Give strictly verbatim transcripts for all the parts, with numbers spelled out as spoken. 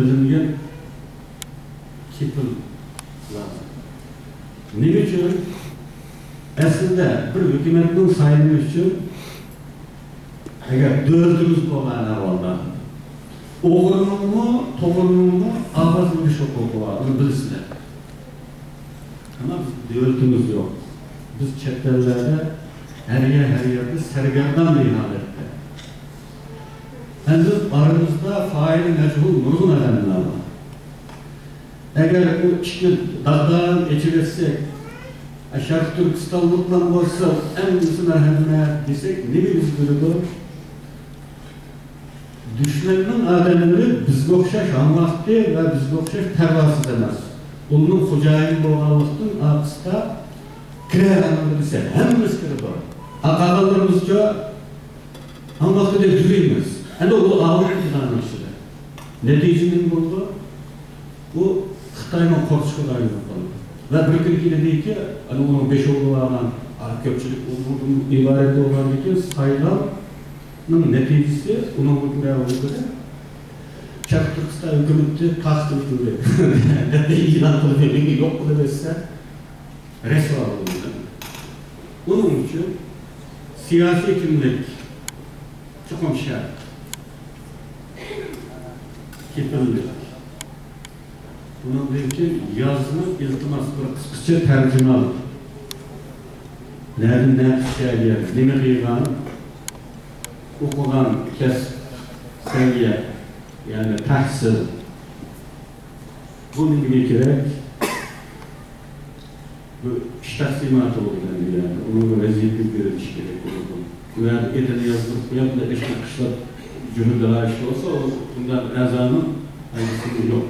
بىلىنگەن كېپىل لازىم. نېمە ئۈچۈن؟ ئەسلىدە بىر ھۆكۈمەتنىڭ سايلىنىشى ئۈچۈن، ئەگەر دۆلىتىمىز بولغان ئەھۋالدا، ئوغرىنىڭمۇ، توغرىنىڭمۇ ئاۋاز بېرىش ھوقۇقى بار، ئۇنى بىلىسىلەر. ئەمما بىز دۆلىتىمىز يوق. بىز چەت ئەللەردە ھەر يەر، ھەر يەردە سەرگەردان بىر ھالەتتە. ھازىر ئارىمىزدا فائىلى مەجھۇل نۇرغۇن ئادەملەر بار. ئەگەر بۇ ئىشنى داغداغىنى ئېچىۋەتسەك، شەرقىي تۈركىستانلىقلار بولسا ھەممىسى مەرھەمەت دېسەك، نېمە يۈز بېرىدۇ؟ دۈشمەننىڭ ئادەملىرى بىزگە ئوخشاش ھاڭۋاقتى ۋە بىزگە ئوخشاش پەرۋاسىز ئەمەس. ئۇلارنىڭ خوجايىنى بولغانلىقتىن، ئارقىسىدا كىرەر ئادەملەر دېسە، ھەممىسى كىرىدۇ. قالغانلىرىمىزچە ھاڭۋاقتى دەپ يۈرىمىز. ئەنە ئۇ ئاۋۇ ئىقتىدارنىڭ ئىچىدە. نەتىجە نېمە بولىدۇ؟ بۇ خىتاينىڭ قورسىقىغا ئايلىنىپ قالىدۇ. ۋە بىر كۈنى كېلىدىكى، ئەنە ئۇنىڭ بېشى بولغان، كۆپچىلىك ئۇنىڭدىن ئىبارەت بولغاندىكىن سايلام نىڭ نەتىجىسى ئۇنىڭ ھۆكۈمرانلىقىدا شەرقىي تۈركىستان ھۆكۈمىتى تاسدىقلىدى دەپ ئېلان قىلىپ، يەنە يوق قىلىۋەتسە، رەسۋا بولىدۇ. ئۇنىڭ ئۈچۈن سىياسىي كىملىك چوقۇم شەرت. كېپىللىك. ئۇنىڭدىن كېيىن يازما ئىلتىماس، بىر قىسقىچە تەرجىمە. نەدىن نەگە كەلگەن، نېمە قىلغان، ئوقۇغان كەسىپ، سەۋىيە، يەنى تەھسىل. بۇ نېمىگە كېرەك؟ بۇ ئىش تەقسىماتى بولىدۇ ئەمدى، يەنى ئۇنىڭغا ۋەزىپە بېرىلىشى كېرەك بولىدۇ. ئۇ يەردە ئېتىنى يازدۇرۇپ قويۇپ، بىر ئىشنى قىشلاپ، جۈرۈدە ئىش بولسا، ئۇ بۇنداق ئەزانىڭ پايدىسى يوق.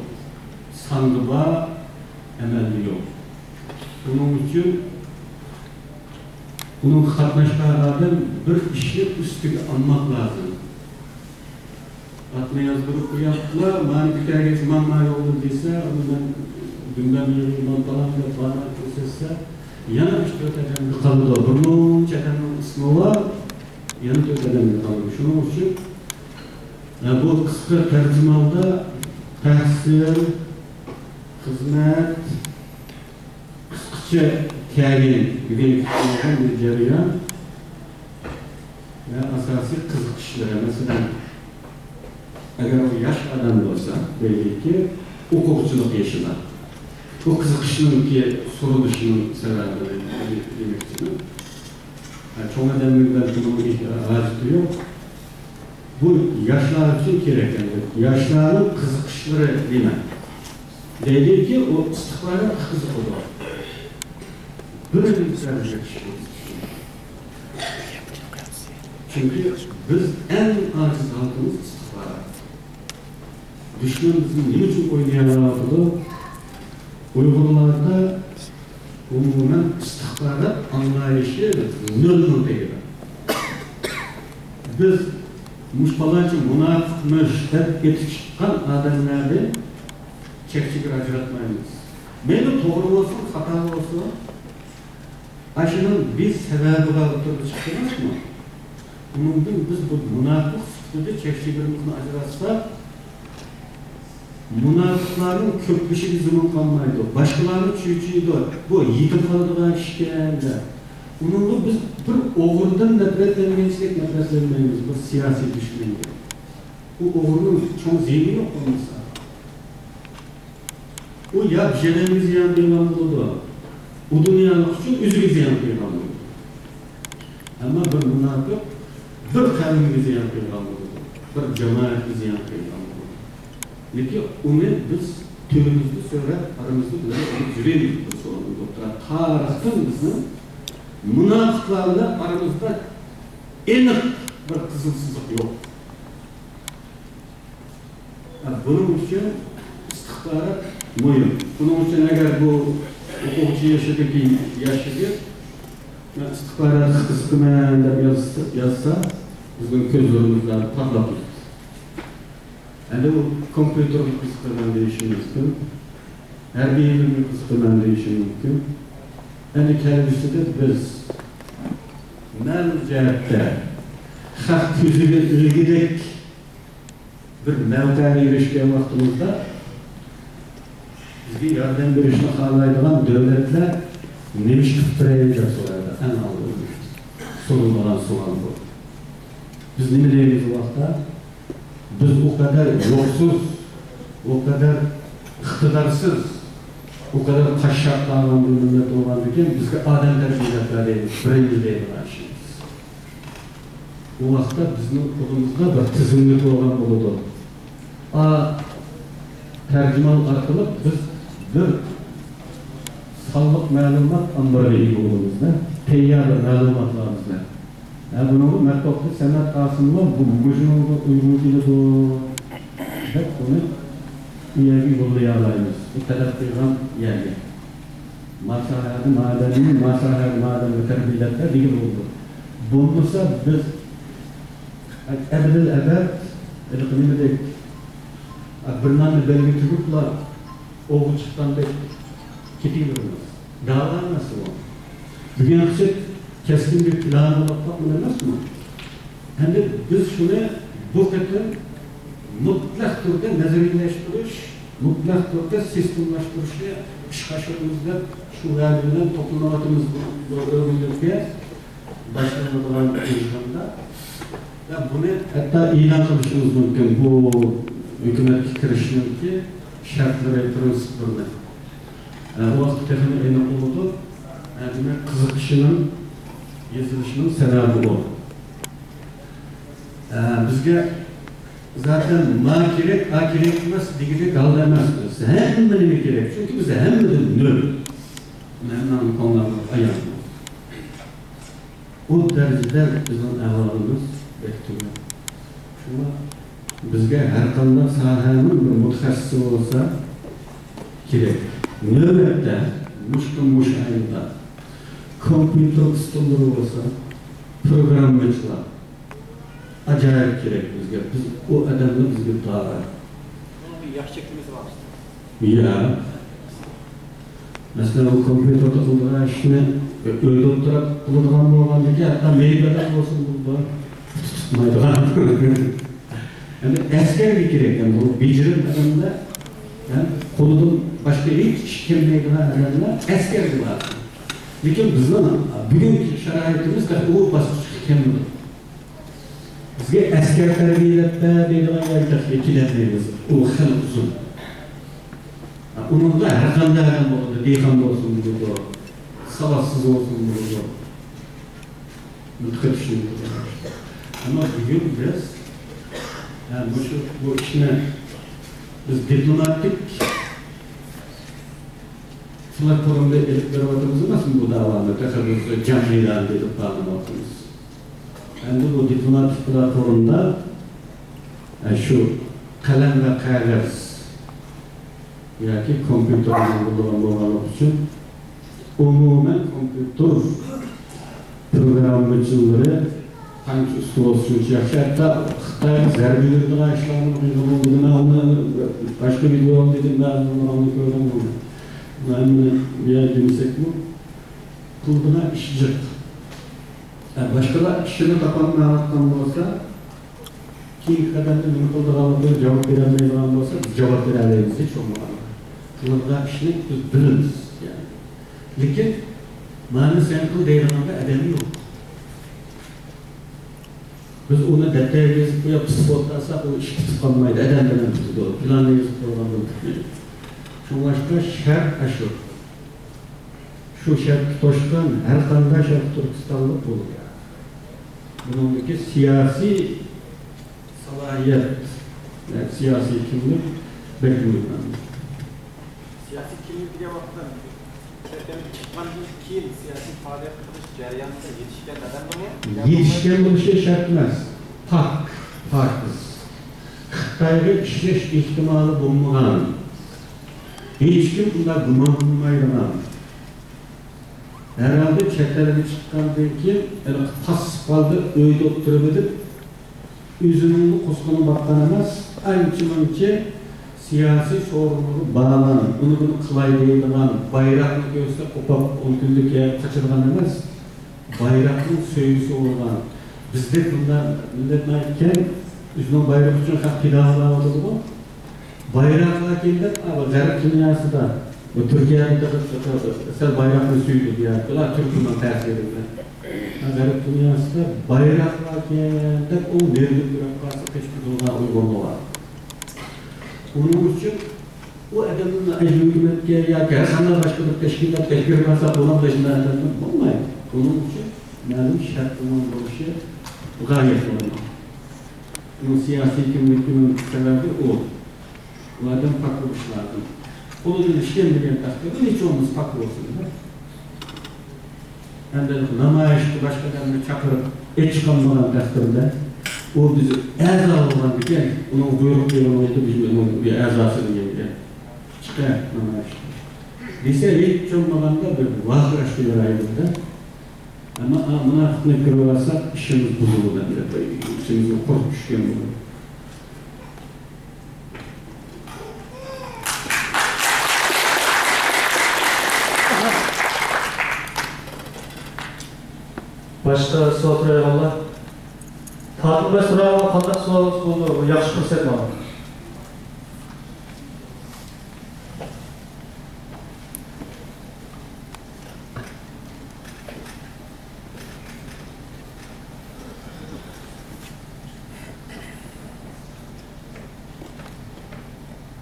ساندا بار، ئەمەلدە يوق. شۇنىڭ ئۈچۈن ئۇنىڭغا قاتناشقان ئادەم بىر ئىشنى ئۈستىگە ئالماق لازىم. ئاتنى يازدۇرۇپ قويۇپلا، مانا بىكارگە ماڭما يولدىن دېسە، ئۇنى مەن دۈمبەم يىغىمەن پالان دەپ باھانە كۆرسەتسە، يەنە ئۈچ تۆت ئادەمگە قالىدۇ. بىر مۇنچە ئادەمنىڭ ئىسمى بار، يەنە تۆت ئادەمگە قالىدۇ. شۇنىڭ ئۈچۈن، ئە، بۇ قىسقا تەرجىمىھالدا تەھسىل، خىزمەت، قىسقىچە كەلگەن، بۈگۈنكى كۈنلەردىن بىر جەريان ۋە ئاساسىي قىزىقىشلىرى، مەسىلەن، ئەگەر ئۇ ياش ئادەم بولسا، دەيلىكى، ئوقۇغۇچىلىق يېشىدا، بۇ قىزىقىشنىڭكى سۇرۇلۇشىنىڭ سەۋەبىنى دېمەكچىمەن. ھە، چوڭ ئادەمنىڭ بەلكىم بۇنىڭ ھاجىتى يوق. بۇ ياشلار ئۈچۈن كېرەك ئەمدى. ياشلارنىڭ قىزىقىشلىرى نېمە؟ دەيدۇكى، ئۇ ئىستىخبارات قىزىقىدۇ. بىر مىسال بېرىش. چۈنكى بىز ئەڭ ئاجىز ھالقىمىز ئىستىخبارات. دۈشمەن بىزنى نېمە ئۈچۈن ئوينىيالاۋاتىدۇ؟ ئۇيغۇرلاردا ئومۇمەن ئىستىخبارات ئاڭلايىشى نۆلنىڭ تېگىدە. بىز مۇشۇ پالانچى مۇناپىقمىش دەپ ئېتىپ چىققان ئادەملەردىن چەك-چېگرا ئاجراتمايمىز. مەيلى توغرا بولسۇن، خاتا بولسۇن، ئاشۇنىڭ بىز سەۋەبىغا ئوتتۇرىغا چىقتى ئەمەسمۇ؟ ئۇنىڭدىن بىز بۇ مۇناپىق سۈپىتىدە چەك-چېگرىمىزنى ئاجراتساق، مۇناپىقلارنىڭ كۆپلىشىگە زېمىن قالمايدۇ، باشقىلارنى چۆچۈيدۇ، بۇ يېتىپ قالىدىغان ئىشكەن دەپ. ئۇنىڭغا بىز بىر ئوغرىدىن نەپرەتلەنگەنچىلىك نەپرەتلەنمەيمىز، بىر سىياسىي دۈشمەنگە. ئۇ ئوغرىنىڭ چوڭ زىيىنى يوق بولمىسا. ئۇ يا بىر يەرگە زىيان قىلغان بولىدۇ، ئۇ دۇنيالىق ئۈچۈن ئۆزىگە زىيان قىلغان بولىدۇ. ئەمما بىر مۇناپىق بىر قەۋمگە زىيان قىلغان بولىدۇ، بىر جامائەتكە زىيان قىلغان بولىدۇ. لېكىن ئۇنى بىز تۆرىمىزدە سۆرەپ، ئارىمىزدا بىلەن ئۇنى يۈرىمىز بىر سورۇن دوكتور. تارىختىن بىزنىڭ مۇناپىقلار بىلەن ئارىمىزدا ئېنىق بىر قىزىل سىزىق يوق. بۇنىڭ ئۈچۈن ئىستىخبارات مۇھىم. بۇنىڭ ئۈچۈن ئەگەر بۇ ئوقۇغۇچى يېشىدىكى ياش يىگىت، مەن ئىستىخباراتقا قىزىقىمەن دەپ يازسا، يازسا، بىزنىڭ كۆزلىرىمىز پارتلاپ كېتىدۇ. ئەمدى ئۇ كومپيۇتېرغا قىزىقىمەن دېيىشى مۇمكىن، ھەربىي ئىلىمگە قىزىقىمەن دېيىشى مۇمكىن. ئەمدى كەلگۈسىدە بىز مەلۇم جەھەتتە خەق كۆزىگە ئىلگۈدەك بىر مەۋقەگە ئېرىشكەن ۋاقتىمىزدا، بىزگە ياردەم بېرىشنى خالايدىغان دۆلەتلەر نېمە ئىش قىلىپ بېرەيلى دەپ سورايدۇ، ئەڭ ئالدىدا سورىلىدىغان سوئال بۇ. بىز نېمە دەيمىز بۇ ۋاقىتتا؟ بىز ئۇ قەدەر يوقسۇز، ئۇ قەدەر ئىقتىدارسىز، ئۇ قەدەر قاش شارتلانغان بىر مىللەت بولغاندىكىن، بىزگە ئادەم تەربىيەلەپ بېرەيلى، بىرىنچى دەيدىغان ئىشىمىز. ئۇ ۋاقىتتا بىزنىڭ قولىمىزدا بىر تىزىملىك بولغان بولىدۇ. ئا، تەرجىمان ئارقىلىق بىز بىر سانلىق مەلۇمات ئامبىرىغا ئىگە بولىمىز-دە، تەييار مەلۇماتلار بىزدە. ھە، بۇنىڭغا مەتبۇئاتتا سەنئەت قاسىملار بۇ، مۇشۇنىڭغا ئۇيغۇن كېلىدۇ دەپ، بۇنى ئۇ يەرگە يوللىيالايمىز. بۇ تەلەپ قىلغان يەرگە. ما ساھەدە ما ئادەمنى، ما ساھەدە ما ئادەمنى تەربىيەلەپ بەر دېگىلى بولىدۇ. بولمىسا بىز ئەبەدىل ئەبەد ھېلىقى نېمىدەك، بىر ناننى بەلگە تۈگۈپلا ئوۋغا چىققاندەك كېتىۋېرىمىز. داۋا ئەمەس ئۇ. بۈگۈنگىچە كەسكىن بىر پىلان بولۇپ باقمىدى ئەمەسمۇ؟ ئەمدى بىز شۇنى بۇ قېتىم مۇتلەق تۈردە نەزەرىيەلەشتۈرۈش، مۇتلەق تۈردە سىستېمىلاشتۇرۇشنى ئىشقا ئاشۇرىمىز دەپ شۇ ۋەدە بىلەن توپلىنىۋاتىمىز بۇ، بۇ ئۆگۈنلۈككە باشلىنىدىغان يىغىندا. ۋە بۇنى ھەتتا ئېلان قىلىشىمىز مۇمكىن. بۇ ھۆكۈمەتكە كىرىشنىڭكى شەرتلىرى، پىرىنسىپلىرىنى. ئە، بۇ ۋاقىتتا تېخىمۇ ئېنىق بولىدۇ. ئە، دېمەك، قىزىقىشىنىڭ، يېزىلىشىنىڭ سەۋەبى بۇ. ئە، بىزگە زاتەن ما كېرەك، ئا كېرەك ئەمەس دېگۈدەك ھالدا ئەمەس بىز. ھەممە نېمە كېرەك، چۈنكى بىز ھەممىدىن نۆل. بۇنى ھەممىڭلارنىڭ كۆڭلىگە ئايان. ئۇ دەرىجىدە بىزنىڭ ئەھۋالىمىز بەك تۆۋەن. شۇڭا بىزگە ھەرقانداق ساھەنىڭ بىر مۇتەخەسسىسى بولسا كېرەك. نۆۋەتتە مۇشۇ، مۇشۇ ئايدا كومپيۇتېر ئۇستىلىرى بولسا، پروگراممىچىلار ئاجايىپ كېرەك بىزگە. بىز ئۇ ئادەملەر بىزگە دارا. بۇنىڭ بىر ياخشى چېكىمىز بار. يا. مەسىلەن، ئۇ كومپيۇتېردا قىلىدىغان ئىشنى ئۆيدە ئولتۇرۇپ قىلىدىغان بولغاندىكىن، ھەتتا مېيىپ ئادەم بولسىمۇ بولىدۇ. تۇتمايدىغان. ئەمدى ئەسكەرگە كېرەك، ئەمدى ئۇ بېجىرىم ئادەملەر، ھە، قولىدىن باشقا ھېچ ئىش كەلمەيدىغان ئادەملەر ئەسكەرگە لازىم. لېكىن بىزنىڭ بۈگۈنكى شارائىتىمىز تېخى ئۇ باسقۇچقا كەلمىدۇق. بىزگە ئەسكەر تەربىيەلەپ بەر دەيدىغان يەرگە تېخى كېلەلمەيمىز. ئۇ خېلى ئۇزۇن. ئۇنىڭدا ھەرقانداق ئادەم بولىدۇ، دېھقان بولسۇن بولىدۇ، ساۋاتسىز بولسۇن بولىدۇ. مۇتەخەسسىس. ئەمما بۈگۈن بىز، ھە، مۇشۇ، بۇ ئىشنى بىز دىپلوماتىك پلاتفورمىدا ئېلىپ بېرىۋاتىمىز ئەمەسمۇ بۇ داۋانى؟ تېخى بىز جەڭ مەيدانىدا ئېلىپ بارمايۋاتىمىز. ئەمدى بۇ دىپلوماتىك پلاتفورمىدا، ئە، شۇ قەلەم ۋە قەغەز ياكى كومپيۇتېر بىلەن بولىدىغان بولغانلىقى ئۈچۈن، ئومۇمەن كومپيۇتېر پروگراممىچىلىرى قانچە ئۇستا بولسا شۇنچە ياخشى. ھەتتا خىتايغا زەربە بېرىدىغان ئىشلارنى قىلغىلى بولىدۇ. مەن ئۇنى باشقا ۋىدېو دېدىم، مەن ئۇنى كۆردۈم. مەن بۇنى بۇ يەردە دېمىسەكمۇ، قىلىدىغان ئىش جىق. ھە، باشقىلار ئىشىنى تاپالمايۋاتقان بولسا، كېيىنكى قەدەمدە نېمە قىلىدىغانلىقىنى جاۋاب بېرەلمەيدىغان بولسا، بىز جاۋاب بېرەلەيمىز، ھېچ بولمىغاندا. قىلىدىغان ئىشنى بىز بىلىمىز، يەنى. لېكىن، مانا سەن قىل دەيدىغاندا ئادەم يوق. بىز ئۇنى دەپتەرگە يېزىپ قويۇپ، پىسىپ ئولتۇرساق، ئۇ ئىش پۈتۈپ قالمايدۇ، ئادەم بىلەن پۈتىدۇ. پىلاننى يېزىپ قويغاندىن پۈتمەيدۇ. شۇڭلاشقا شەرت ئاشۇ. شۇ شەرتكە توشقان ھەر قانداق شەرقىي تۈركىستانلىق بولىدۇ. بۇنىڭدىكى سىياسىي سالاھىيەت، يەنى سىياسىي كىملىك بەك مۇھىم. سىياسىي كىملىك دېگەن ۋاقىتتا چەت ئەلگە چىققاندىن كېيىن سىياسىي پائالىيەت قىلىش جەريانىدا يېتىشكەن ئادەمدۇرمۇ؟ يېتىشكەن بولۇشى شەرت ئەمەس. پاك، پاكىز. خىتايغا ئىشلەش ئېھتىمالى بولمىغان، ھېچكىم ئۇنداق گۇمان قىلمايدىغان، ھەرھالدا چەت ئەلگە چىققاندىن كېيىن ھېلىقى پاسسىپ ھالدا ئۆيدە ئولتۇرۇۋېتىپ، ئۆزىنىڭمۇ قوسقىنى باققان ئەمەس، ئانچە-مۇنچە سىياسىي سورۇنلىرى بارلار، ئۇنى بۇنى قىلاي دەيدىغان، بايراقنى كۆرسە قوپاپ ئون كۈنلۈك يەرگە قاچىدىغان ئەمەس، بايراقنىڭ سۆيگۈسى بولغان، بىزدەك بۇنداق مىللەتلەر ئىكەن، ئۆزىنىڭ بايرىقى ئۈچۈن خەق پىدا بولاۋاتىدىغۇ. بايراق ئەكەل دەپ، ئا، بۇ غەرب دۇنياسىدا، بۇ تۈركىيەدە سەل بايراقنى سۆيىدۇ دېيەر. بۇلار تۈركنىڭ تەسىرى بىلەن. غەرب دۇنياسىدا بايراق ئەكەل دەپ، ئۇ نېرىدىن كۆرۈپ قالسا، قېچىپ كېتىدىغان ئۇيغۇرمۇ بار. ئۇنىڭ ئۈچۈن ئۇ ئادەمنى ئەجنە ھۆكۈمەتكە ياكى ھەر قانداق باشقا بىر تەشكىلاتقا ئەكىرىپ بەرسەك بولامدۇ، شۇنداق ئەمەسمۇ؟ بولمايدۇ. ئۇنىڭ ئۈچۈن مەلۇم شەرتنىڭ بولۇشى غايەت مۇھىم. ئۇنىڭ سىياسىي كىملىكىنىڭ سەۋەبى ئۇ. ئۇ ئادەم پاك بولۇشى لازىم. قولىدىن ئىش كەلمىگەن تەقدىردە ھېچ بولمىسا پاك بولسۇن. ئەمدى نامايىشقا باشقا ئادەمنى چاقىرىپ ئېچىقالمىغان تەقدىردە، ئۇ بىز ئەزا بولغاندىكىن، ئۇنىڭ بۇيرۇق بېرىلمەيدۇ، بىز ئۇنىڭ ئەزاسى دېگەن گەپ. چىقە نامايىشقا دېسە، ھېچ بولمىغاندا بىر ۋارقىراشقا يارايدۇ-دە. ئەمما، ئا، مۇناپىقنى كۆرۈۋالساق، ئىشىمىز بۇزۇلىدۇ، دەپ، ئىچىمىزگە قورقۇپ چۈشكەن بولىدۇ. باشقا سوئال سورايدىغانلار؟ تارتىنماي سوراڭلار، قانداق سوئال بولدى؟ بۇ ياخشى پۇرسەت ماڭا.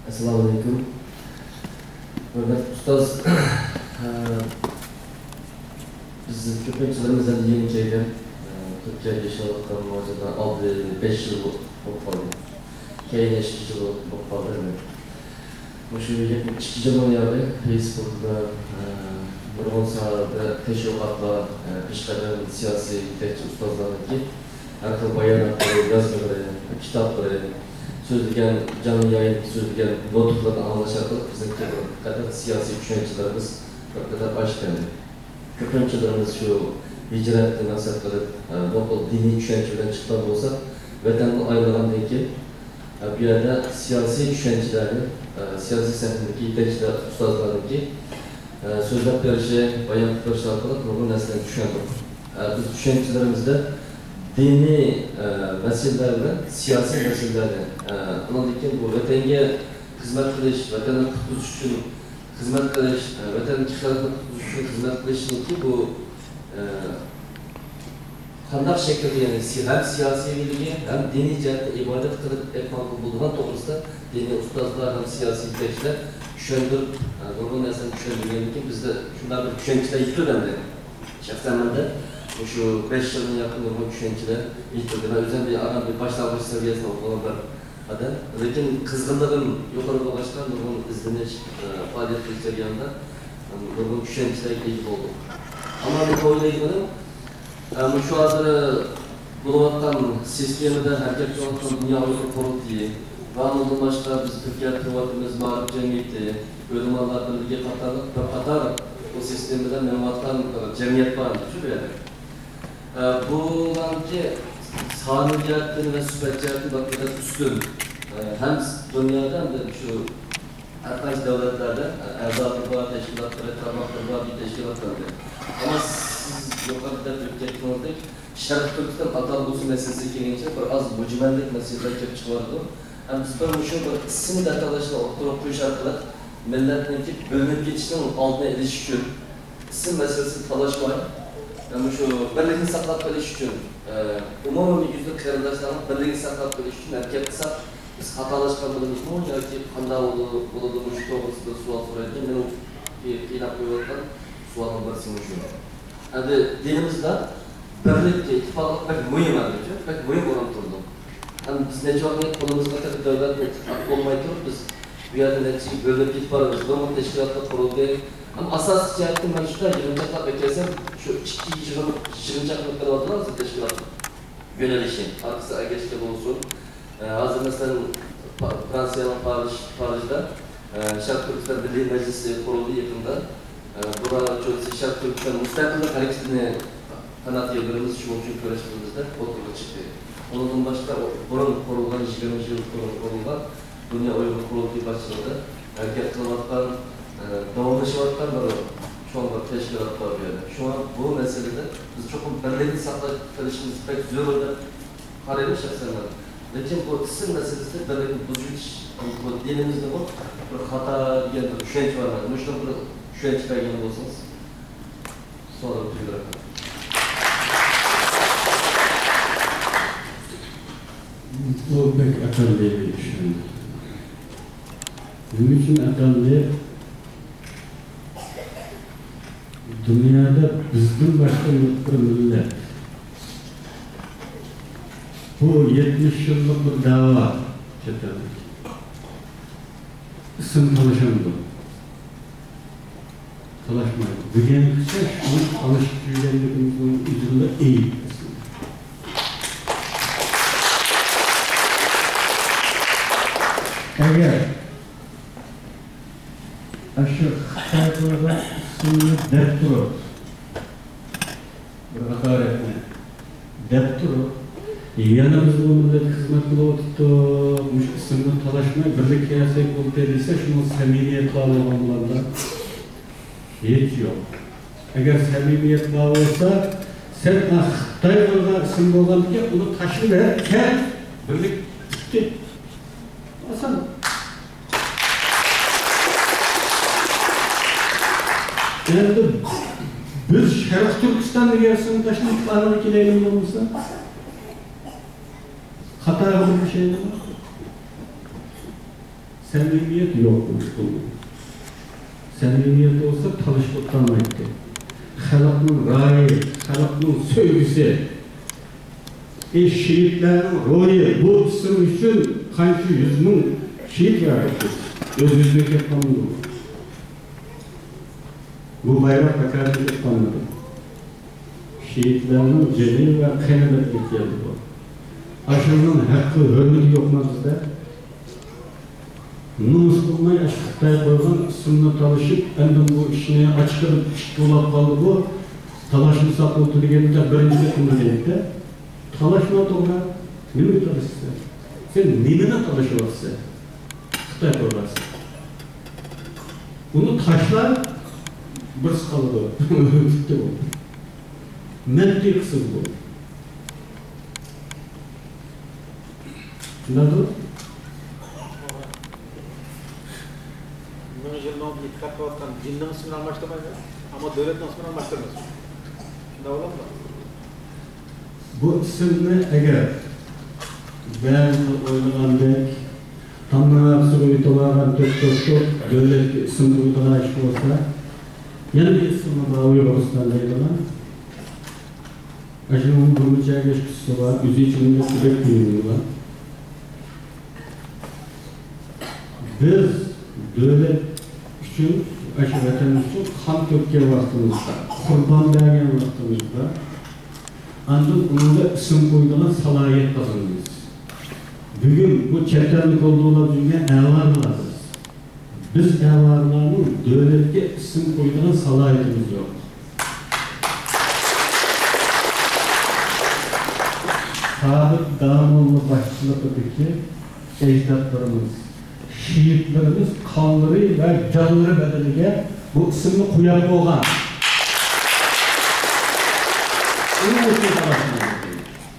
ئەسسالامۇئەلەيكۇم. ھۆرمەتلىك ئۇستاز، بىز كۆپىنچىلىرىمىز ئەمدى يېڭى كەلگەن، تۈركىيەگە ياشاۋاتقان مۇھاجىرلار ئالدى بەش يىل بولۇپ قالدى. كەينى ئىككى يىل بولۇپ قالدى ئەمدى. مۇشۇ يېقىن ئىككى يىلدىن ياقى فېيسبۇكتا، ئە، نۇرغۇن ساھەدە تەشۋىقاتلار، ئە، پېشقەدەم سىياسىي يېتەكچى ئۇستازلارنىڭكى ھەر خىل باياناتلىرى، يازمىلىرى، كىتابلىرى، سۆزلىگەن، جانلى يايىندا سۆزلىگەن نۇتۇقلىرىنى ئاڭلاش ئارقىلىق بىزنىڭكى بىر قەدەر سىياسىي چۈشەنچىلىرىمىز بىر قەدەر ئاشتى. كۆپىنچىلىرىمىز شۇ ھىجرەتنى مەقسەت قىلىپ، ئە، نوقۇل دىنىي چۈشەنچە بىلەن چىققان بولسا، ۋەتەندىن ئايرىلغاندىن كېيىن، ئە، بۇ يەردە سىياسىي چۈشەنچىلەرنى، ئە، سىياسىي سەھنىدىكى يېتەكچىلەر، ئۇستازلارنىڭكى، ئە، سۆزلەپ بېرىشى، بايان قىلىپ بېرىشى ئارقىلىق نۇرغۇن نەرسىلەرنى چۈشەندۇق. ئە، بىز چۈشەنچىلىرىمىزدە دىنىي، ئە، مەسىلىلەر بىلەن سىياسىي مەسىلىلەرنى، ئە، ئۇنىڭدىن كېيىن بۇ ۋەتەنگە خىزمەت قىلىش، ۋەتەننى قۇتقۇزۇش ئۈچۈن خىزمەت قىلىش، ۋەتەندىكى خەلقنى قۇتقۇزۇش ئۈچۈن خىزمەت قىلىشنىڭكى بۇ، ئە، قانداق شەكىلدە، يەنى سى-، ھەم سىياسىيلىكى، ھەم دىنىي جەھەتتە ئىبادەت قىلىپ ئېيتقانغا بولىدىغان توغرىسىدا دىنىي ئۇستازلار ھەم سىياسىي يېتەكچىلەر چۈشەندۈرۈپ، ئە، نۇرغۇن نەرسىلەرنى چۈشەندۈرگەندىن كېيىن بىزدە شۇنداق بىر چۈشەنچىلەر يېتىلدى ئەمدى. شەخسەن مەندە مۇشۇ بەش يىلدىن ياقىن نۇرغۇن چۈشەنچىلەر يېتىلدى. مەن ئۆزۈم بىر ئاران بىر باشلانغۇچ سەۋىيەسىدە ئوقۇغان بىر ئادەم. لېكىن قىزغىنلىقىم يۇقىرى بولغاچقا، نۇرغۇن ئىزدىنىش، ئە، پائالىيەت قىلىش جەريانىدا، ئە، نۇرغۇن چۈشەنچىلەرگە ئىگە بولدۇم. ئەمما مەن ئويلايدىغىنىم، ئە، مۇشۇ ھازىر بولۇۋاتقان سىستېمىدا ھەرىكەت قىلىۋاتقان دۇنيا ئۇيغۇر قۇرۇلتىيى ۋە ئۇنىڭدىن باشقا بىز تۈركىيەدە تۇرۇۋاتىمىز، مائارىپ جەمئىيىتى، ئۆلىمالار بىرلىكى قاتارلىق بىر قاتار بۇ سىستېمىدا مېڭىۋاتقان بىر جەمئىيەت بار، شۇ يەردە. ئە، بۇلارنىڭكى سانىي جەھەتتىن ۋە سۈپەت جەھەتتىن بەك ئۈستۈن. ئە، ھەم دۇنيادا، ھەم شۇ ھەر قايسى دۆلەتلەردە، ئە، ئەزالىرى بار تەشكىلاتلىرى، تارماقلىرى بار تەشكىلاتلار. ئەمما سىز يۇقىرىدا دەپ ئۆتۈپ كەتكىنىڭىزدەك، شەرقىي تۈركىستان ئاتالغۇسى مەسىلىسىگە كەلگەنچە بىر ئاز مۇجمەللىك مەسىلىلەر كېلىپ چىقىۋاتىدۇ. ھەم بىز بىر مۇشۇ بىر ئىسىم داتالاشنى ئوتتۇرىغا قويۇش ئارقىلىق مىللەتنىڭكى بۆلۈنۈپ كېتىشنىڭ ئالدىنى ئېلىش ئۈچۈن، ئىسىم مەسىلىسىنى تالاشماي، مۇشۇ بىرلىكنى ساقلاپ قېلىش ئۈچۈن، ئە، ئومۇمىي يۈزلۈك قېرىنداشلارنىڭ بىرلىكىنى ساقلاپ قېلىش ئۈچۈن ھەرىكەت قىلساق، بىز خاتالاشقان بولىمىزمۇ ياكى قانداق بولىدۇ، بولىدۇ؟ مۇشۇ توغرىسىدا بىر سوئال سورايدىكەن. مېنىڭ قىيناپ قويۇۋاتقان سوئالىم بىرسى مۇشۇ. ئەمدى دىنىمىزدا بىرلىك، ئىتتىپاقلىق بەك مۇھىم، ئەمدى بەك مۇھىم ئورۇن تۇرىدۇ. ھەم بىز نەچچە ۋاقىت قولىمىزغا كىرىپ دۆلەتنى ئىتتىپاق بولماي تۇرۇپ، بىز بۇ يەردە نەچچە يىل بۆلۈنۈپ كېتىپ بارىمىز. بىر مۇنچە تەشكىلاتلار قۇرۇلدى. ھەم ئاساسلىق جەھەتتىن مەن شۇنداق يىغىنچاقلاپ ئەكەلسەم، شۇ ئىككى يىغىن، يىغىنچاق قىلىپ قېلىۋاتىدۇ ھازىر تەشكىلات يۆنىلىشى. ئارقىسى ئەگەشكە بولسۇن. ئە، ھازىر مەسىلەن، پا-، فرانسىيەنىڭ پارىژ-، پارىژدا، ئە، شەرقىي تۈركىستان مىللىي مەجلىسى قۇرۇلدى يېقىندا. ئە، بۇرا شەرقىي تۈركىستان مۇستەقىللىق ھەرىكىتىنى قانات يايدۇرىمىز، شۇنىڭ ئۈچۈن كۈرەش قىلىمىز دەپ ئوتتۇرىغا چىقتى. ئۇنىڭدىن باشقا، بۇرۇن قۇرۇلغان، يىگىرمە يىل بۇرۇن قۇرۇلغان دۇنيا ئۇيغۇر قۇرۇلتىيى باشچىلىقىدا ھەرىكەت قىلىۋاتقان، ئە، داۋاملىشىۋاتقان بىر چوڭ بىر تەشكىلات بار بۇ يەردە. شۇڭا بۇ مەسىلىدە بىز چوقۇم بىرلىكنى ساقلاپ قېلىشىمىز بەك زۆرۈر دەپ قارايمەن شەخسەن مەن. لېكىن بۇ ئىسىم مەسىلىسىدە بىرلىكنى بۇزۇۋېتىش، بۇ دىنىمىزدىمۇ بىر خاتا دېگەن بىر چۈشەنچە بار. مۇشۇنىڭغا بىر چۈشەنچە بەرگەن بولسىڭىز، سوئالنى قويۇپ بېرىمەن. بۇ بەك ئەقەللىي بىر چۈشەنچە. نېمە ئۈچۈن ئەقەللىي؟ دۇنيادا بىزدىن باشقا يوق بىر مىللەت. بۇ يەتمىش يىللىق بىر دەۋا چەت ئەلدىكى. ئىسىم تالىشامدۇ؟ تالاشمايدۇ. بۈگۈنگىچە شۇنى تالىشىپ يۈرگەنلىكىمىزنىڭ ئۆزىلا ئەيىب ئەسلىدە. ئەگەر ئاشۇ خىتاي قويغان ئىسىمنى دەپ تۇرۇپ، بىر ھاقارەتنى دەپ تۇرۇپ، يەنە بىز بۇ مىللەتكە خىزمەت قىلىۋاتىدۇق، مۇشۇ ئىسىمنى تالاشماي بىرلىككە كەلسەك بولدى دېسە، شۇنىڭ سەمىمىيەت بار بولغان بۇلاردا؟ ھېچ يوق. ئەگەر سەمىمىيەت بار بولسا، سەن، ئا، خىتاي قويغان ئىسىم بولغاندىكىن ئۇنى تاشلىۋەر، كەل، بىرلىك پۈتتى. ئاسان. ئەمدى بىز شەرقىي تۈركىستان دېگەن ئىسىمنى تاشلىۋېتىپ ئانىغا كېلەيلى بولمىسا؟ خاتا بىر شەيمۇ؟ سەمىمىيەت يوق بۇ ئۇسۇلدا. سەمىمىيەت بولسا تالىشىپ ئولتۇرالمايتتى. خەلقنىڭ رايى، خەلقنىڭ سۆيگۈسى، ئى، شېھىتلەرنىڭ روھى، بۇ ئىسىم ئۈچۈن قانچە يۈز مىڭ شېھىت بەردۇق بىز. ئۆز-ئۆزىدىن كېلىپ قالمىدى بۇ. بۇ بايراق بىكاردىن كېلىپ قالمىدى. شېھىتلەرنىڭ جېنى ۋە قېنى بىلەن كەلدى بۇ. ئاشۇنىڭ ھەققى، ھۆرمىتى يوقمۇ بىزدە؟ نومۇس قىلماي ئاشۇ خىتاي قويغان ئىسىمنى تالىشىپ، ئەمدى بۇ ئىشنى ئاچىقىپ ئىت بولاپ قالدى بۇ. تالاشمىساق بولدى دېگەندە بىرىنچى قېتىمدا دەيدۇ-دە. تالاشما توغرا. نېمىگە تالىشىسەن؟ سەن نېمىنى تالىشىۋاتىسەن؟ خىتاي قويغانسەن. بۇنى تاشلا، بىرسى قالىدۇ. پۈتتى بۇ. مەنتىقسىز بۇ. شۇنداقتۇ؟ مىڭ يىلنىڭ ئېتىقاد قىلىۋاتقان دىننىڭ ئىسمىنى ئالماشتۇرمايمىز، ئەمما دۆلەتنىڭ ئىسمىنى ئالماشتۇرىمىز. شۇنداق بولامدۇ؟ بۇ ئىسىمنى ئەگەر بەزىلەر ئويلىغاندەك، تامنىڭ ئارقىسىغا ئۆي تۇغارغان تۆت توشۇپ دۆلەتكە ئىسىم قويىدىغان ئىش بولسا، يەنە بىر ئىسىم بار، ئۇيغۇرىستان دەيدىغان. ئاشۇنىڭ بىر مۇنچە ياش قىسسىسى بار، ئۆزى ئىچىدە بەك مۇھىم بار. بىز دۆلەت ئۈچۈن، ئاشۇ ۋەتەن ئۈچۈن قان تۆككەن ۋاقتىمىزدا، قۇربان بەرگەن ۋاقتىمىزدا، ئاندىن ئۇنىڭغا ئىسىم قويىدىغان سالاھىيەت قازاندىمىز. بۈگۈن بۇ چەت ئەلدە كولدۇرلاپ يۈرگەن ئەۋالىلار بىز. بىز ئەۋالىلارنىڭ دۆلەتكە ئىسىم قويىدىغان سالاھىيىتىمىز يوق. سابىت داموللا باشچىلىقىدىكى ئەجدادلىرىمىز، شېھىتلىرىمىز قانلىرى ۋە جانلىرى بەدىلىگە بۇ ئىسىمنى قويۇپ بولغان. ئۇنىڭ ئۈچۈن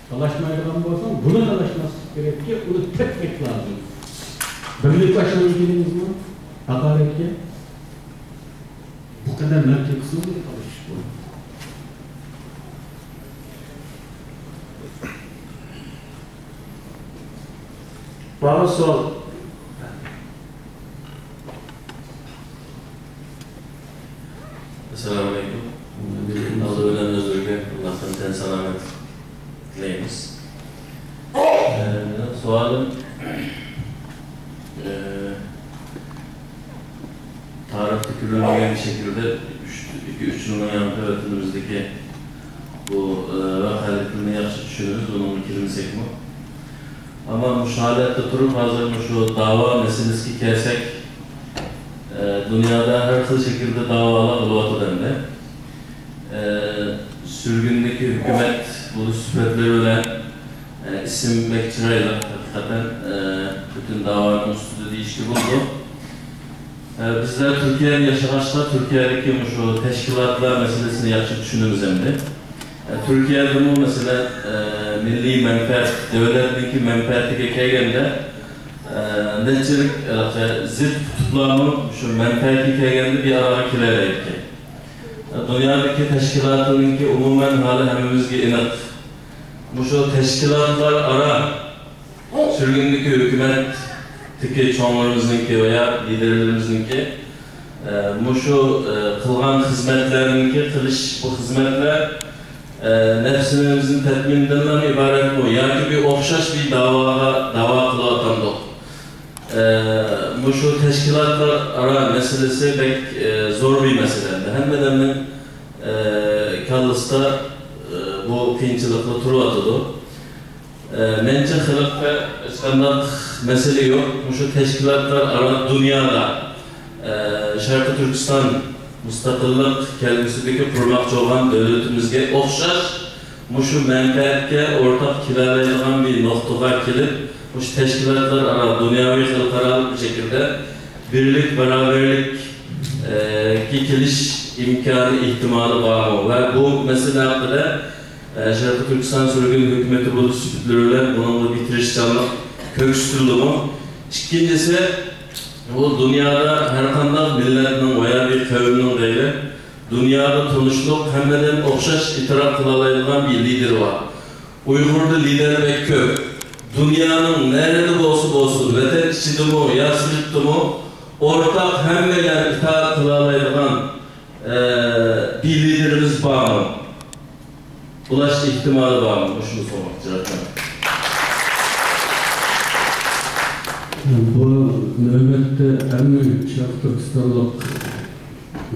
تالاشمايدىغان بولساڭ، بۇنى تالاشماسلىق كېرەككى، ئۇنى تەتقىق لازىم. بىرلىك ئاشۇنىڭ كېلىمىزمۇ؟ ھاقارەتكە. بۇ قەدەر مەنتىقسىزمۇ تالىشىش بۇ؟ بارمۇ سوئال؟ ئەسسالامۇئەلەيكۇم. ئالدى بىلەن ئۆزلىرىگە ئاللاھتىن تەن سالامەتلىك تىلەيمىز. ئە، مېنىڭ سوئالىم، ئە، تارىختا كۆرۈلمىگەن شەكىلدە ئۈچ، ئىككى، ئۈچ يىلنىڭ يانىدا ۋەتىنىمىزدىكى بۇ، ئە، ۋەقەلىكلىرىنى ياخشى چۈشىنىمىز، ئۇنىڭغا كىرمىسەكمۇ. ئەمما مۇشۇ ھالەتتە تۇرۇپ، ھازىر مۇشۇ داۋا مەسىلىسىگە كەلسەك، ئە، دۇنيادا ھەر خىل شەكىلدە داۋالار بولۇۋاتىدۇ ئەمدى. ئە، سۈرگۈندىكى ھۆكۈمەت بولۇش سۈپەتلىرى بىلەن، ئە، ئىسىم بەك چىرايلىق، ھەقىقەتەن، ئە، پۈتۈن داۋانىڭ ئۈستىدە دېيىشكە بولىدۇ. ئە، بىزلەر تۈركىيەدە ياشىغاچقا، تۈركىيەدىكى مۇشۇ تەشكىلاتلار مەسىلىسىنى ياخشى چۈشىنىمىز ئەمدى. تۈركىيەدىمۇ، مەسىلەن، ئە، مىللىي مەنپەئەت، دۆلەتنىڭكى مەنپەئەتىگە كەلگەندە، ئە، نەچچىلىك، ئە، زىت قۇتۇپلارمۇ شۇ مەنپەئەتكە كەلگەندە بىر ئارىغا كېلەلەيدىكەن. دۇنيادىكى تەشكىلاتلارنىڭكى ئومۇمەن ھالى ھەممىمىزگە ئېنىق. مۇشۇ تەشكىلاتلار ئارا سۈرگۈندىكى ھۆكۈمەتتىكى چوڭلىرىمىزنىڭكى ۋە يا لىدېرلىرىمىزنىڭكى، ئە، مۇشۇ، ئە، قىلغان خىزمەتلەرنىڭكى قىلىش بۇ خىزمەتلەر، ئە، نەپسىمىزنى تەتمىندىنلا ئىبارەتمۇ ياكى بىر ئوخشاش بىر داۋاغا داۋا قىلىۋاتامدۇق؟ ئە، مۇشۇ تەشكىلاتلار ئارا مەسىلىسى بەك، ئە، زور بىر مەسىلە. ھەممە ئادەمنىڭ، ئە، كاللىسىدا، ئە، بۇ قىيىنچىلىقلار تۇرۇۋاتىدۇ. ئە، مەنچە خەلققە ھېچقانداق مەسىلە يوق. مۇشۇ تەشكىلاتلار ئارا دۇنيادا، ئە، شەرقىي تۈركىستان مۇستەقىللىق كەلگۈسىدىكى قۇرماقچى بولغان دۆلىتىمىزگە ئوخشاش مۇشۇ مەنپەئەتكە ئورتاق كېلەلەيدىغان بىر نۇقتىغا كېلىپ، مۇشۇ تەشكىلاتلار ئارا دۇنياۋى خەلقئارالىق شەكىلدە بىرلىك، باراۋەرلىك، ئە، گە كېلىش ئىمكانى، ئېھتىمالى بارمۇ؟ ۋە بۇ مەسىلە ھەققىدە ئە، شەرقىي تۈركىستان سۈرگۈن ھۆكۈمىتى بولۇش سۈپىتىلىرى بىلەن بۇنىڭغا بىر تىرىشچانلىق كۆرسىتىلدىمۇ؟ ئىككىنچىسى، بۇ دۇنيادا ھەر قانداق مىللەتنىڭ ۋە يا بىر قەۋمنىڭ دەيلى، دۇنيادا تونۇشلۇق، ھەممىدىن ئوخشاش ئېتىراپ قىلالايدىغان بىر لىدېرى بار. ئۇيغۇردا لىدېر بەك كۆپ. دۇنيانىڭ نەرىدە بولسا بولسۇن، ۋەتەن ئىچىدىمۇ يا سىرتتىمۇ، ئورتاق ھەممەيلەن ئىتائەت قىلالايدىغان، ئە، بىر لىدېرىمىز بارمۇ؟ بولۇش ئېھتىمالى بارمۇ؟ مۇشۇنى سورىماقچى. رەھمەت. بۇ نۆۋەتتە ھەممە شەرقىي تۈركىستانلىق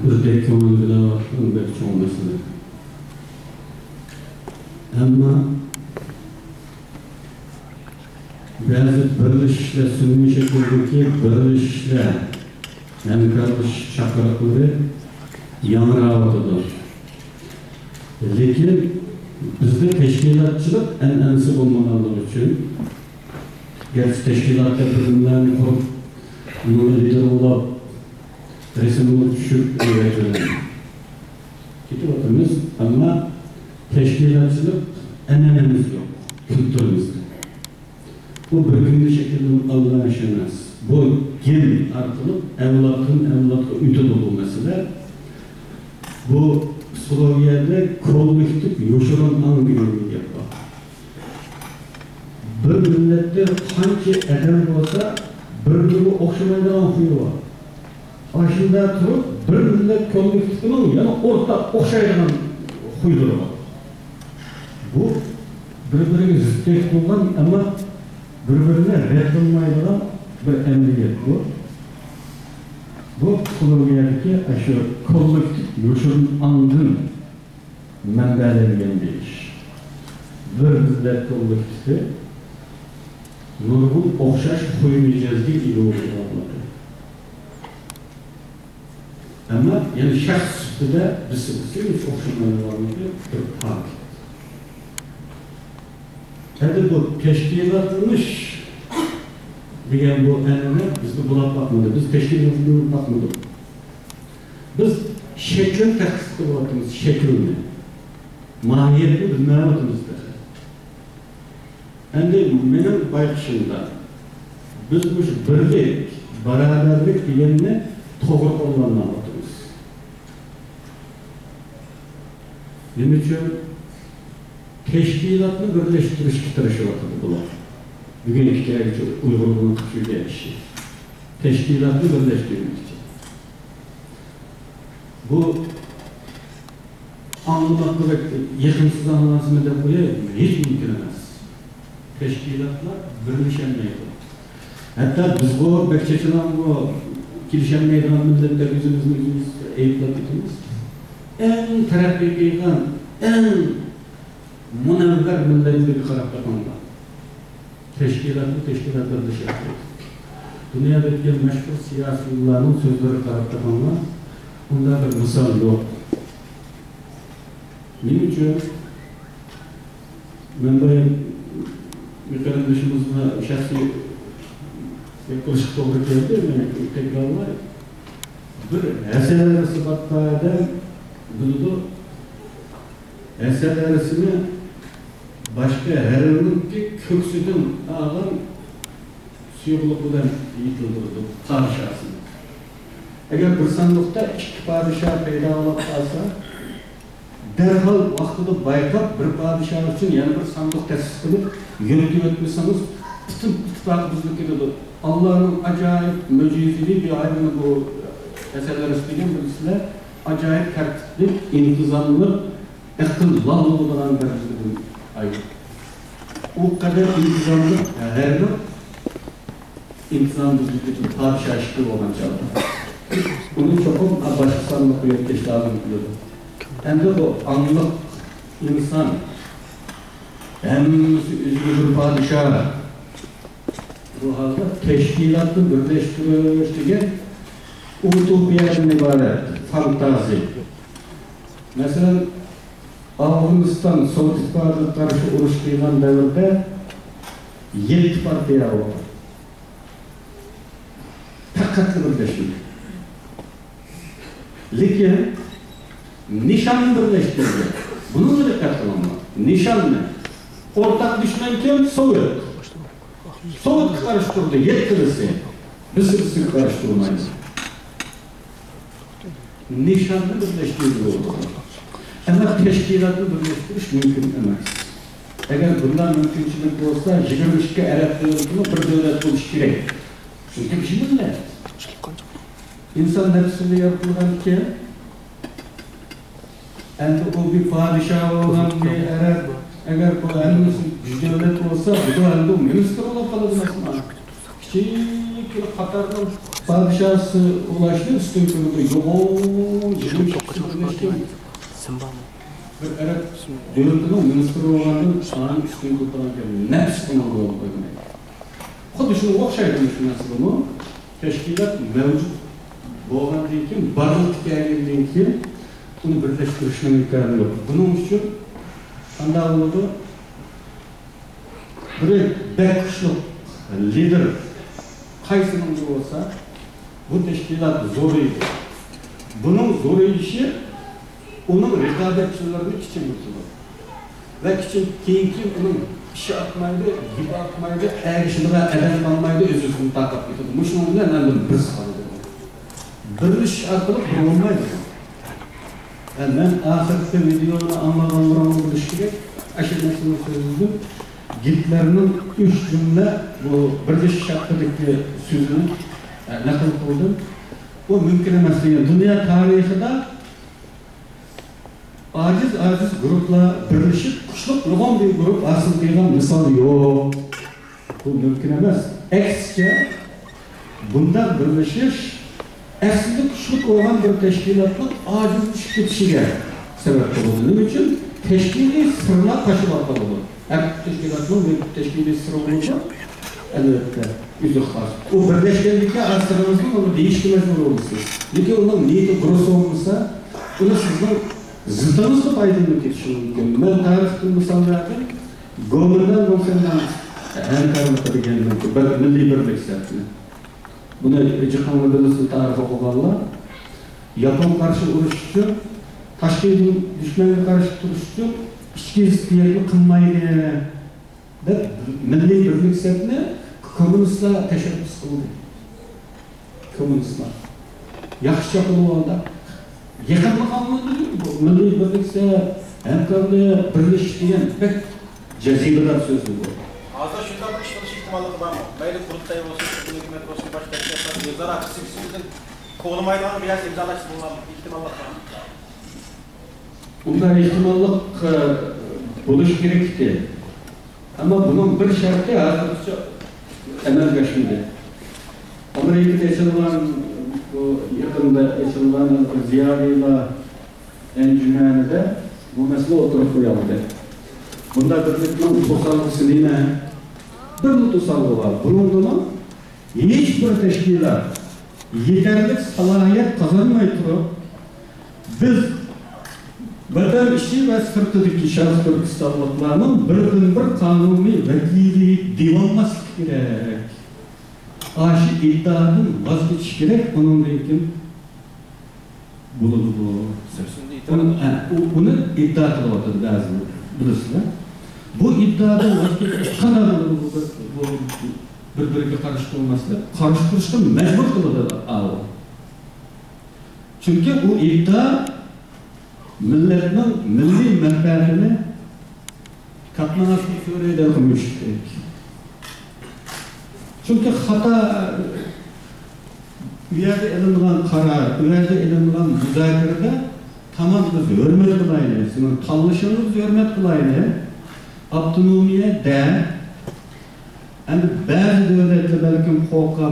بىردەك كۆڭۈل بۆلۈۋاتقان بەك چوڭ مەسىلە. ئەمما بەزى بىرلىشىشلەر، سۈنئىي شەكىلدىكى بىرلىشىشلەر، ھەمكارلىشىش چاقىرىقلىرى ياڭراۋاتىدۇ. لېكىن بىزدە تەشكىلاتچىلىق ئەنئەنىسى بولمىغانلىقى ئۈچۈن، گەرچە تەشكىلاتتا بىر نېمىلەرنى قۇرۇپ، ئۇنىڭغا لىدېر بولاپ، رەسىمگە چۈشۈپ، ئۆيگە كېتىۋاتىمىز، ئەمما تەشكىلاتچىلىق ئەنئەنىمىز يوق، كۈلتۈرىمىزدە. بۇ بىر كۈندە شەكىللىنىپ قالىدىغان ئىش ئەمەس. بۇ گېن ئارقىلىق ئەۋلادتىن ئەۋلادقا ئۆتىدۇ بۇ مەسىلە. بۇ پسىخولوگىيەدە كوللېكتىپ يوشۇرۇن ئاڭ دېگەن بىر گەپ بار. بىر مىللەتتە قانچە ئادەم بولسا، بىر-بىرىگە ئوخشىمايدىغان خۇيى بار. ئاشۇنداق تۇرۇپ، بىر مىللەت كوللېكتىپىنىڭ يەنە ئورتاق ئوخشايدىغان خۇيلىرى بار. بۇ بىر-بىرىگە زىتتەك بولغان، ئەمما بىر-بىرىنى رەت قىلمايدىغان بىر ئەمەلىيەت بۇ. بۇ پسىخولوگىيەدىكى ئاشۇ كوللېكتىپ يوشۇرۇن ئاڭدىن مەنبەلەنگەن بىر ئىش. بىر مىللەت كوللېكتىپى نۇرغۇن ئوخشاش خۇي مىجەزگە ئىگە بولغانلىقى. ئەمما يەنە شەخس سۈپىتىدە بىز، بىز ئوخشىمايدىغانلىقى بىر پاكىت. ئەمدى بۇ تەشكىلاتلىنىش دېگەن بۇ ئەنئەنە بىزدە بولۇپ باقمىدى. بىز تەشكىلاتلىنىپ باقمىدۇق. بىز شەكىل تەھقىق قىلىۋاتىمىز، شەكىلنى. ماھىيەتنى بىلمەيۋاتىمىز تېخى. ئەمدى مېنىڭ بايقىشىمدا، بىز مۇشۇ بىرلىك، باراۋەرلىك دېگەننى توغرا قوللانمايۋاتىمىز. نېمە ئۈچۈن؟ تەشكىلاتنى بىرلەشتۈرۈشكە تىرىشىۋاتىدۇ بۇلار. بۈگۈنگىچە ئۇيغۇرلارنىڭ قىلىپ يۈرگەن ئىشى. تەشكىلاتنى بىرلەشتۈرمەكچى. بۇ ئاڭلىماققا بەك يېقىمسىز ئاڭلانسىمۇ دەپ قوياي، ھېچ مۇمكىن ئەمەس. تەشكىلاتلار بىرلىشەلمەيدۇ. ھەتتا بىزغۇ بەك چېچىلاڭغۇ كېلىشەلمەيدىغان مىللەت دەپ ئۆزىمىزنى ئۆزىمىز ئەيىبلەپ كېتىمىز. ئەڭ تەرەققىي قىلغان، ئەڭ مۇنەۋۋەر مىللەتلەرگە قاراپ بېقىڭلار. تەشكىلاتمۇ تەشكىلاتلار دېيىشەتتى. دۇنيادا ئۆتكەن مەشھۇر سىياسىيونلارنىڭ سۆزلىرىگە قاراپ بېقىڭلار، ئۇنداق بىر مىسال يوق. نېمە ئۈچۈن؟ مەن بايا بىر قېرىندىشىمىزغا شەخسىي گەپ قىلىشقا توغرا كەلدى، مەن تەكرارلاي. بىر ھەسەلە سىپاتتا ئادەم بىلىدۇ. ھەسەل ھەرىسىنى باشقا ھەرىنىڭكى كۆكسىدىن ئالغان سۇيۇقلۇق بىلەن يېتىلدۈرىدۇ پادىشاھسىنى. ئەگەر بىر ساندۇقتا ئىككى پادىشاھ پەيدا بولۇپ قالسا، دەرھال ۋاقتىدا بايقاپ، بىر پادىشاھ ئۈچۈن يەنە بىر ساندۇق تەسىس قىلىپ، يۆتكىۋەتمىسىڭىز، پۈتۈن ئىتتىپاقى بۇزۇلۇپ كېتىدۇ. ئاللانىڭ ئاجايىپ مۆجىزىۋى بىر ئايىتىنى بۇ ھەسەل ھەرىسى دېگەن بىلىسىلەر، ئاجايىپ تەرتىپلىك، ئىنتىزاملىق، ئەقىل لال بولىدىغان دەرىجىدە بىر ئايەت. ئۇ قەدەر ئىنتىزاملىق، ھەربىر ئىنتىزام بۇزۇلۇپ كېتىدۇ، پادىشاھ ئىككى بولغان چاغدا. ئۇنى چوقۇم باشقا سانلىق يۆتكەش لازىم قىلىدۇ. ئەمدى بۇ ئاڭلىق ئىنسان، ھەممىسى ئۆزىگە بىر پادىشاھ. بۇ ھالدا تەشكىلاتنى بىرلەشتۈرۈش دېگەن ئۇتوپىيەدىن ئىبارەت، فانتازىيە. مەسىلەن، ئافغانىستان سوۋېت ئىتتىپاقىغا قارشى ئۇرۇش قىلغان دەۋردە يەتتە پارتىيە بولغان. پەقەتلا بىرلەشمىدى. لېكىن نىشاننى بىرلەشتۈردى. بۇنىڭغا دىققەت قىلىڭلار. نىشاننى. ئورتاق دۈشمەن كىم؟ سوۋېت. سوۋېتقا قارشى تۇردى يەتتىلىسى. بىرسى بىرسىگە قارشى تۇرمايدۇ. نىشاننى بىرلەشتۈرگىلى بولىدۇ. ئەمما تەشكىلاتنى بىرلەشتۈرۈش مۇمكىن ئەمەس. ئەگەر بۇنداق مۇمكىنچىلىك بولسا، يىگىرمە ئىككى ئەرەب دۆلىتىمۇ بىر دۆلەت بولۇشى كېرەك. چۈنكى بىر مىللەت. ئىنسان نەپسىدە يارىتىلغان ئىكەن. ئەمدى ئۇ بىر پادىشاھ بولغان بىر ئەرەب، ئەگەر بۇ ھەممىسى بىر دۆلەت بولسا، بۇ ئەمدى مىنىستىر بولۇپ قالىدۇ ئەمەسمۇ؟ كىچىككىنە قاتارنىڭ پادىشاھى ئۇلاشنى ئۈستۈن كۆرىدۇ. يوغان يىگىرمە ئىككىسى بىرلەشكەن بىر ئەرەب دۆلىتىنىڭ مىنىستىرى بولغاندىن ئانى ئۈستۈن كۆرىدىغان گەپ. نەپس ئۇنىڭغا يول قويمايدۇ. خۇددى شۇنىڭغا ئوخشايدۇ مۇشۇ مەسىلىمۇ. تەشكىلات مەۋجۇت بولغاندىن كېيىن، بارلىققا كەلگەندىن كېيىن ئۇنى بىرلەشتۈرۈشنىڭ ئىمكانى يوق. بۇنىڭ ئۈچۈن قانداق بولىدۇ؟ بىرى بەك كۈچلۈك لىدېر قايسىنىڭ بولسا، بۇ تەشكىلات زورىيىدۇ. بۇنىڭ زورىيىشى ئۇنىڭ رىقابەتچىلىرىنى كىچىكلىتىدۇ. ۋە كىچىك، كېيىن، كېيىن ئۇنىڭ ئىشى ئاقمايدۇ، گېپى ئاقمايدۇ، ئەگىشىدىغان ئادەم قالمايدۇ، ئۆز-ئۆزىدىن تارقاپ كېتىدۇ. مۇشۇنىڭ بىلەن ئاندىن بىرسى قالىدۇ. بىرلىشىش ئارقىلىق بىر بولمايدۇ. ھە، مەن ئاخىرقى ۋىدېونى ئاڭلىغانلىرىڭلار بىلىشى كېرەك، ئاشۇ نەرسىنى سۆزلىدىم. گىتلېرنىڭ ئۈچ جۈملە بۇ بىرلىشىش ھەققىدىكى سۆزىنى، ھە، نەقىل قىلدىم. بۇ مۇمكىن ئەمەس دېگەن. دۇنيا تارىخىدا ئاجىز-ئاجىز گۇرۇپپىلار بىرلىشىپ، كۈچلۈك نۇرغۇن بىر گۇرۇپپا ھاسىل قىلغان مىسال يوق. بۇ مۇمكىن ئەمەس. ئەكسىچە، بۇنداق بىرلىشىش ئەسلىدە كۈچلۈك بولغان بىر تەشكىلاتنىڭ ئاجىزلىشىپ كېتىشىگە سەۋەب بولىدۇ. نېمە ئۈچۈن؟ تەشكىلىي سىرلار پاش بولۇپ قالىدۇ. ھەر تەشكىلاتنىڭ بىر تەشكىلىي سىرى بولىدۇ. ئەلۋەتتە، ئۆزى خاس. ئۇ بىرلەشكەندىن كېيىن ئاستىڭىزنى ئۇنى دېيىشكە مەجبۇر بولىسىز. لېكىن ئۇنىڭ نىيىتى دۇرۇس بولمىسا، ئۇنى سىزنىڭ زىتىڭىزغا پايدىلىنىپ كېتىشى مۇمكىن. مەن تارىختىن مىسال بەردىم. گومىندەن بولسا ھەمكارلىقى دېگەن بىر مىللىي بىرلىك سەپنى. بۇنى جىقىڭلار بىلىسىز، تارىخ ئوقۇغانلار. ياپونغا قارشى ئۇرۇش ئۈچۈن، تاشقى دۈشمەنگە قارشى تۇرۇش ئۈچۈن ئىچكى زىددىيەتنى قىلمايلى دەپ، مىللىي بىرلىك سەپنى كوممۇنىستلار تەشەببۇس قىلدى. كوممۇنىستلار. ياخشى چاقىلىۋالدى. يېقىنلىق ئاڭلاندى بۇ مىللىي بىرلىك سەپ، ھەمكارلىق، بىرلىشىش دېگەن بەك جاذىبىدار سۆز بۇ. ھازىر شۇنداق بىر ئىش بولۇش ئېھتىماللىقى بارمۇ؟ مەيلى قۇرۇلتاي بولسۇن، پۈتۈن ھۆكۈمەت بولسۇن، باشقا تەشكىلاتلار ئۆزئارا قىسىم-قىسىمدىن قوغلىمايدىغان بىر نەرسە ئىمزالاشسا بولغانمۇ؟ ئېھتىماللىق بارمۇ؟ ئۇنداق ئېھتىماللىق، ئە، بولۇشى كېرەك ئىكەن. ئەمما بۇنىڭ بىر شەرتى ھازىرغىچە ئەمەلگە ئاشمىدى. ئامېرىكىدا ئېچىلغان، بۇ يېقىندا ئېچىلغان زىيالىيلار ئەنجۈمەنىدە بۇ مەسىلە ئوتتۇرىغا قويۇلدى. بۇنداق بىرلىكنىڭ توسالغۇسى نېمە؟ بىرلا توسالغۇ بار. بۇنىڭدىمۇ ھېچ بىر تەشكىلات يېتەرلىك سالاھىيەت قازانماي تۇرۇپ، بىز ۋەتەن ئىچى ۋە سىرتىدىكى شەرقىي تۈركىستانلىقلارنىڭ بىردىنبىر قانۇنىي ۋەكىلى دېيىلالماسلىقى كېرەك. ئاشۇ ئىدىئادىن ۋاز كېچىش كېرەك، ئۇنىڭدىن كېيىن بولىدۇ بۇ سۆز. ئۇنى، ھە، ئۇ، ئۇنى ئىددىئا قىلىۋاتىدۇ بەزىلەر، بىلىسىلەر. بۇ ئىددىئادىن ۋاز كېچىش قانداق بولىدۇ؟ بۇ، بۇ، بۇ بىر-بىرىگە قارشى تۇرماسلىق، قارشى تۇرۇشقا مەجبۇر قىلىدۇ ئاۋۇ. چۈنكى ئۇ ئىددىئا مىللەتنىڭ مىللىي مەنپەئەتىنى كاتنىڭ ئاستىغا سۆرەيدۇ مۈشرىك. چۈنكى خاتا، ئۇ يەردە ئېلىنغان قارار، ئۇ يەردە ئېلىنغان مۇزاكىرىدە تامام بىز ھۆرمەت قىلايلى، سېنىڭ تاللىشىڭنى بىز ھۆرمەت قىلايلى. ئاپتونومىيە دە، ئەمدى بەزى دۆلەتلەر بەلكىم قورقۇپ،